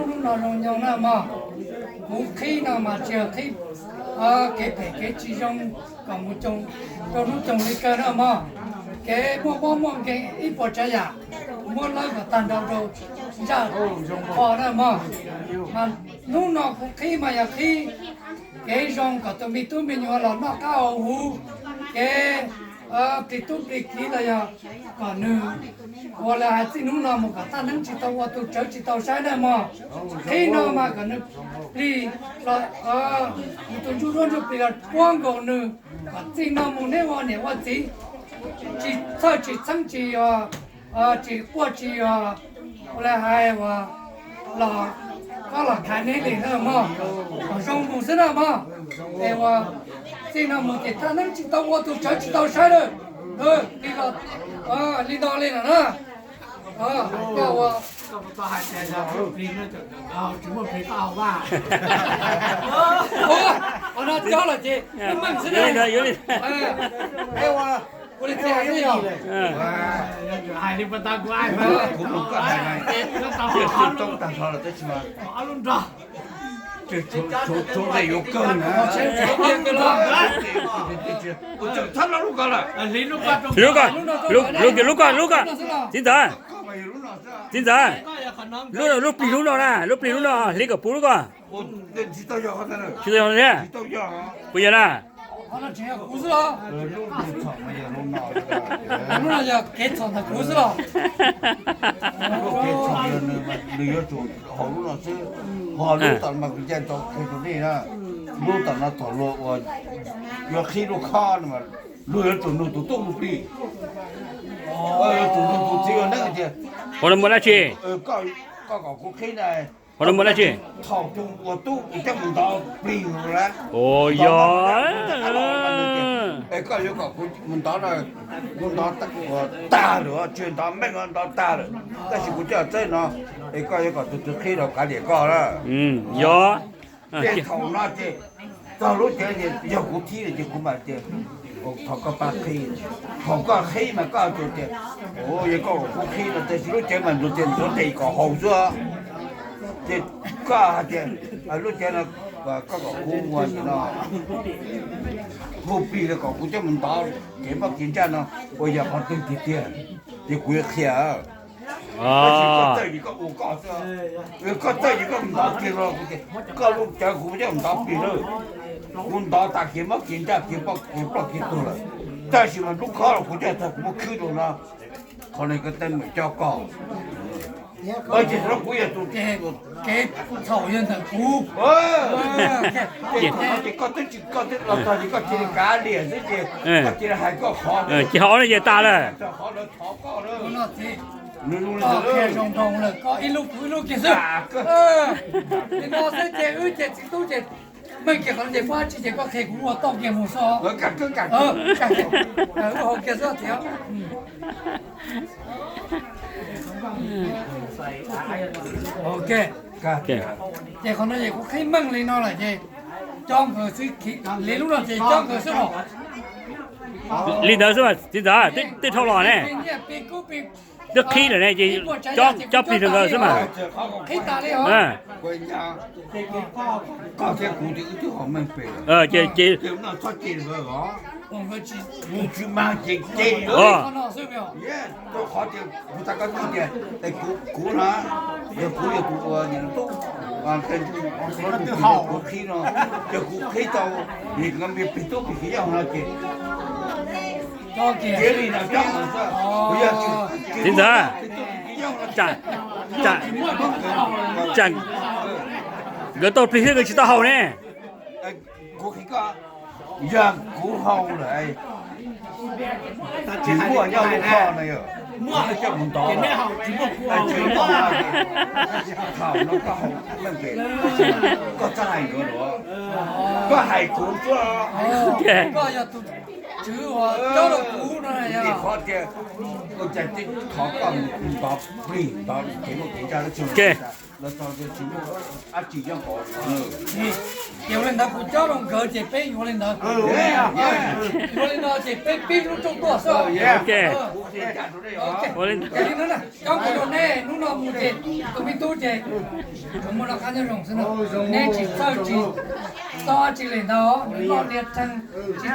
Hnub no zoo nyoog na mog, kuv qhib no mas tsis yog qhib kev phem kev tsis zoo kom mus rau hnub coog li kawg na mog. Kev muaj mob muaj nkeeg ib puas tsav yam, muab lawb kom tag nrho rau zaj qho na mog. Mas hnub no kuv qhib mas yog qhib kev zoo kom tus me tub me nyuam los noj qab haus huv, kev plig tub plig kiv los yog kom nws ua li hais txij hnub no mus kom thaj neeb tsis tau ua, tus tsawv tsis tau saib na mog. Qhib no mas kom nws plig los, nws tus ntsuj duab ntsuj plig los puab nkaus nws, kom txij no mus neb ua niam ua txiv tsis txhawj tsis txheeb tsis, tsis quaj tsis, ua li hais uas los, koj los khaiv neb li na mog, kom zoo mus xwb na mog. Es uas txij no mus ces thaj neeb tsis tau ua, tus tsawv tsis tau saib lawm, plig los li no li lawm na. Koj ua no cov los ces meej xwb na. Ua li txias xwb yog hais li puas tau kuv hais, kuv mloog koj hais na, tag nrho lawm tab sis mas tshuav nqe yuav kawg na. Ua tseem thab lub ko lawm. Lub ko, lub, lub ko, lub ko. Txiv ntxawm, txiv ntxawm, lub, lub plig lub no na, lub plig lub no, hliv kom puv lub ko. Tsis tau yog thiab. Puas yog na? Lub kev txhaum, nws yuav tsum haus lub no xwb. Ho lub tom no mas kuv ncaim tau qhia rau nej na, lub tom no thaum luag ua, yuav qhib lub khob no mas luag yuav tsum nug tus tub tus plig, yuav tsum nug tus txiv ua neeb tias, ua no muaj dab tsi? Koj kom kuv qhib na, ua no muaj dab tsi? Thaum tus ua tub kuv coj mus ntov plig lawm, yog, es koj yuav kom kuv mus ntov no, kuv ntov tag lawm, tsis ntov meej, ntov tag lawm, tab sis kuv coj txawb no, es koj yuav kom tus twg qhib los kav liam koj na. Yog. Ces thaum no ces txog lub cev ces yog kuv thib lawm ces kuv mam tias, thov koj pab qhib. Thaum koj qhib mas koj tsuas tias, yog koj kom kuv qhib no, tab sis lub cev mas ntxuav tias ntxuav tes kom haus xwb. Ces koj hais tias lub cev no koj kom kuv ua no, hu plig los kom kuv coj mus ntov kev mob kev ntsaj no, uas yog qhov twg tiag tiag, ces kuv yuav qhia. Tab sis koj txawj ces koj ua koj xwb, koj txawj ces koj mus ntov kiag los, koj lub cev kuv coj mus ntov plig lawm, kuv ntov tas kev mob kev ntsaj kev ploj kev tuag lawm, tab sis mas lub khob los kuv coj tag kuv muab khwb rau no, qhov no koj teeb meem coj koj. Ces kuv yog tus, kev txhaum yog ntawm kuv. Ces koj twb tsis, koj twb los txog ces koj cia li kav liam xwb ces koj cia li hais koj qhov, ces qhov no ces tas lawm. Zoo nroos lawm, koj ib lub kuv ib lub kiag xwb. Ces no xwb ces wb ces txiv tub ces meej kiag qhov ces muaj dab tsi ces koj qhia kuv ua tau kiag mus xwb. Wb haus kiag xwb tiag. Ces qhov no ces kuv qhib meej li no lawm ces cob nkawd xwb, li lub no ces cob nkawd xwb los. Li ntawd xwb mas txiv ntxawm, twb dhau los ne. Twb qhib lawm ne ces cob plig rau nkawd xwb mas. Koj thiab kuv ces wb twb haus meej pem lawm. Ces txhob cem nkawd os. Kuv tsis mag ces cem lawm. Rau qhov tias kuv tau koj txij tias, es kuv na, yog kuv yog tus ua niam tub, kuv qhib no, yog kuv qhib tau, es nkawd plig tub plig kiv nyob no ces cia li no cob xwb. Kuv yog tsis, txiv ntxawm, tsam nkawd tau plig thiab nkawd tsis tau haus ne. Kuv qhia koj, yog kuv haus lawm, tsis muaj nyob lub khob no, yog kuv coj mus ntov, tsis muaj, thaum no koj haus meej pem, koj txhob hais nkawd lawm, koj hais kuv xwb. Koj yog tus tswv uas cob rau kuv. Qhov tias, ua cas twb thov koj mus ntov plig ntov kev muaj kev ntsaj lawv tsis, lawv txog tias tsis muaj dab tsi nyob hauv. Ces ua li ntawd kuv cob rau nkawd ces peb yuav li ntawd. Yuav li no ces peb pib lub rooj tuaj xwb. Ua li ntawd, cov kuv rau nej hnub no mus ces tus me tub ces tsuas muaj noj qab nyob zoo xwb no. Neb tsis txawj tsis txob dab tsi li ntawd, nws noj niag theej tsis